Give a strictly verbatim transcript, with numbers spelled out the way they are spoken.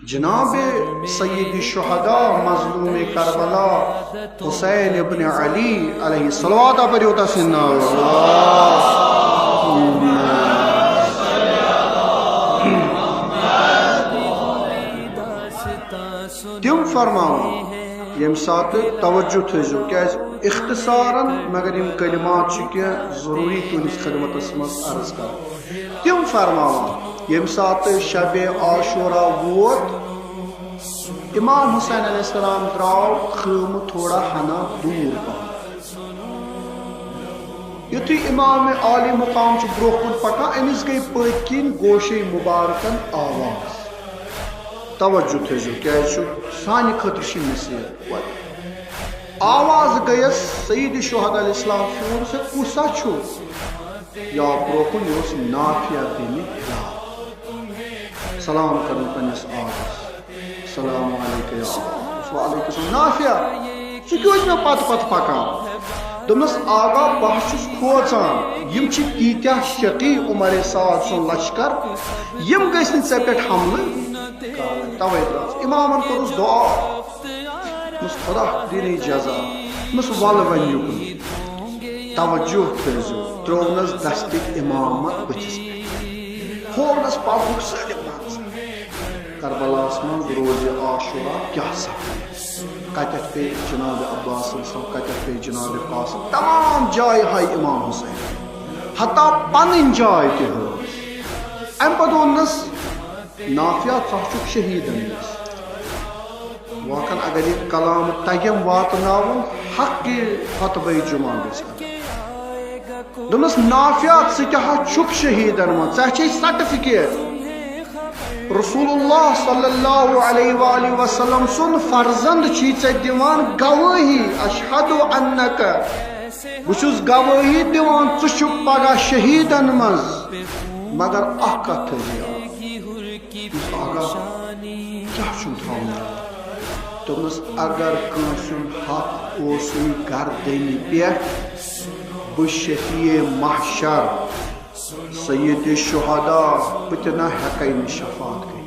جناب سید شہداء مظلوم کربلا حسین ابن علی علیہ الصلوۃ، پٔرِو تسٕنٛدِ ناوٕ۔ تِم فرماوان، ییٚمہِ ساتہٕ، توجہ تھٲیزیو، کیازِ اختصارن، مگر یِم کلمات چھِ کینٛہہ ضروٗری تُہنٛدِس خدمتس منٛز عرض کرٕنۍ۔ تِم فرماوان، ییٚمہِ ساتہٕ شبِ عاشورہ ووت، امام حسین علیہ السلام درٛاو خٲمہٕ تھوڑا ہنا دوٗر پہن۔ یُتھُے امام عالی مقام چھُ برٛونٛہہ کُن پکان، أمِس گٔے پٔتۍ کِنۍ گوشے مبارکن آواز۔ توجہ تھٲیزیو، کیازِ چھُ سانہِ خٲطرٕ چھِ نصیحت۔ آواز گٔیَس سید شہداء علیہ السلام، فون سے کُس سا چھُ؟ یا برٛونٛہہ کُن یہِ اوس نافیہ بن ہلال۔ سلام کران پننِس آقس، السلام علیکم یا آقا۔ وعلیکم السلام۔ نافیہ، ژٕ کیٛازِ مےٚ پتہٕ پتہٕ پکان؟ دوٚپنس، آقا، بہٕ ہا چھُس کھوژان، یِم چھِ تیٖتیٛاہ شقی عمر سعد سُنٛد لشکر، یِم گٔژھۍ نہٕ ژےٚ پٮ۪ٹھ حملہٕ کرٕنۍ۔ توے درٛاس۔ امامن کوٚرُس دعا، دوٚپنس، خدا دِنٕے جزا، دوٚپنس، ولہٕ وۄنۍ یُکُن۔ توجہ تھٲیزیو، ترٛوونس دستِ امامت بٕتھِس پٮ۪ٹھ، ہورنس پبرُک سٲلِم منظر۔ کربلاہس منٛز روزِ عاشورہ کیٛاہ سپدِ؟ کتٮ۪تھ پیٚیہِ جناب عباس صٲب، کتٮ۪تھ پیٚیہِ جناب قاسم، تمام جایہِ ہاے امام حسین، حتیٰ پنٕنۍ جاے تہِ ہٲوٕس۔ امہِ پتہٕ ووٚننس، نافیہ، ژٕ چھُکھ شہیدن منٛز۔ واقعن اگر یہِ کلام تگٮ۪م واتناوُن، حق خطبہ جمعہ گژھِ ادا۔ دوٚپنس، نافیہ، ژٕ کیٛاہ چھُکھ شہیدن منٛز؟ ژےٚ چھے سرٹیفکیٹ۔ رسول اللہ صلی اللہ علیہ وآلہ وسلم سُنٛد فرزند چھی ژےٚ دِوان گوٲہی، اشہد انک، بہٕ چھُس گوٲہی دِوان، ژٕ چھُکھ پگاہ شہیدن منٛز۔ مگر اکھ کتھ تھٲوزِ یاد، دوٚپنس، آقا، کیٛاہ چھُم تھاوُن یاد؟ دوٚپنس، اگر کٲنٛسہِ ہُنٛد حق اوسُے گردنہِ پٮ۪ٹھ، بہٕ شفیع محشر، سید شہداء، بہٕ تہِ نہ ہٮ۪کے نہٕ شفاعت کٔرِتھ۔